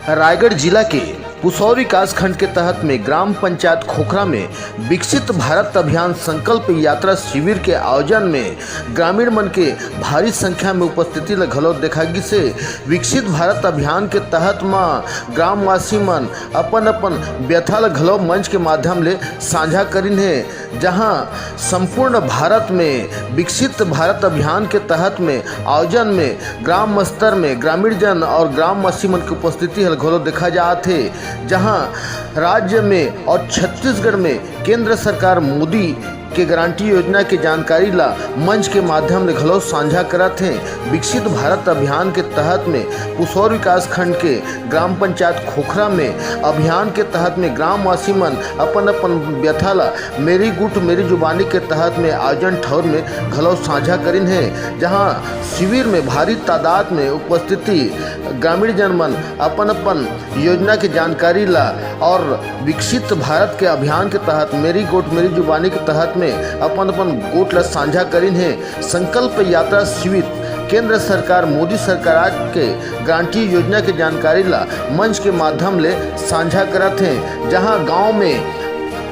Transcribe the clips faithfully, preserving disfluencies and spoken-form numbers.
रायगढ़ जिला के पुसौर विकास खंड के तहत में ग्राम पंचायत खोखरा में विकसित भारत अभियान संकल्प यात्रा शिविर के आयोजन में ग्रामीण मन के भारी संख्या में उपस्थिति ल घलो देखा गिस हे। विकसित भारत अभियान के तहत म ग्रामवासी मन अपन-अपन व्यथा ल घलो मंच के माध्यम ले साझा करिन हे, जहां संपूर्ण भारत में विकसित भारत अभियान के तहत में आयोजन में ग्राम स्तर में ग्रामीण जन और ग्रामवासी मन के उपस्थिति हल घलो देखा जात हे, जहां राज्य में और छत्तीसगढ़ में केंद्र सरकार मोदी के गारंटी योजना के जानकारी ला मंच के माध्यम ले घलो साझा करत हे। विकसित भारत अभियान के तहत में पुसौर विकास खंड के ग्राम पंचायत खोखरा में अभियान के तहत में ग्रामवासी मन अपन अपन व्यथा ला मेरी गुट मेरी जुबानी के तहत में आयोजन ठौर में घलो साझा करिन हे, जहां शिविर में भारी तादाद में उपस्थिति ग्रामीण जन मन अपन अपन योजना के जानकारी ला और विकसित भारत के अभियान के तहत मेरी गोट मेरी जुबानी के तहत में अपन अपन गोट ला साझा करिन हे। संकल्प यात्रा शिविर केंद्र सरकार मोदी सरकार के गारंटी योजना के जानकारी ला मंच के माध्यम ले साझा करत हे, जहां गांव में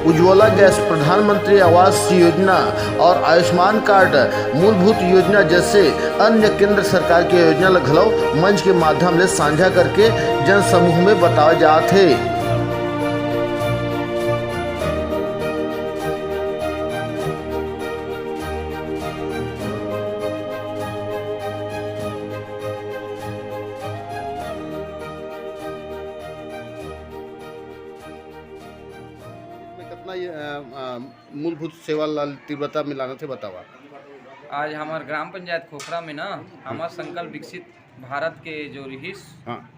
उज्ज्वला गैस, प्रधानमंत्री आवास योजना और आयुष्मान कार्ड, मूलभूत योजना जैसे अन्य केंद्र सरकार के योजना ल घलो मंच के माध्यम ले साझा करके जन समूह में बताए जात हे। इसमें कितना ये, अ, अ, मूलभूत सेवा ला तीव्रता में लाना थे, बतावा। आज हमार ग्राम पंचायत खोखरा में ना, हमार संकल्प विकसित भारत के जो रिहिस, हाँ।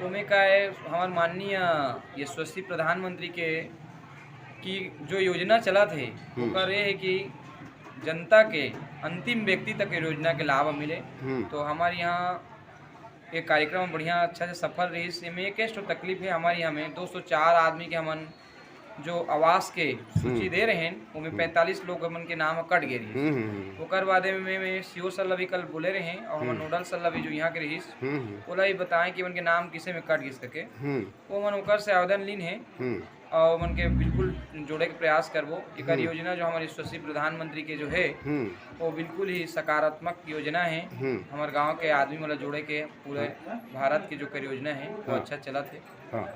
ओमे का है, हमार माननीय यशस्वी प्रधानमंत्री के कि जो योजना चलत हे, हम्म। ओकर ये है कि जनता के अंतिम व्यक्ति तक ये योजना के लाभ मिले। हम्म। तो हमारे यहाँ एक कार्यक्रम बढ़िया अच्छा से सफल रहिस। एमे एक ठो तकलीफ है, हमारे यहाँ में दो सौ चार आदमी के हमन जो आवास के सूची हम्म। दे रहे हैं, ओमे हम्म। पैंतालीस लोग मन के नाम कट गए रहिस। हम्म, हम्म, हम्म। ओकर बाद में, में सीओ सर ला भी कल बोले रहे और हमर हम्म। नोडल सर ला भी जो यहाँ के रहिस, हम्म, हम्म। ओला भी बताएं कि उनके नाम किसे में कट गिस करके। हम्म। वो मन ओकर से आवेदन लीन है हम्म। और ओमन के बिल्कुल जोड़े के प्रयास करबो। एकर हम्म। योजना जो हमारे यशस्वी प्रधानमंत्री के जो है, हम्म। वो बिल्कुल ही सकारात्मक योजना है। हम्म। हमारे गांव के आदमी मन ला जोड़े के पूरे हाँ। भारत के जो कर योजना है, वो हाँ। अच्छा चलत है। हाँ।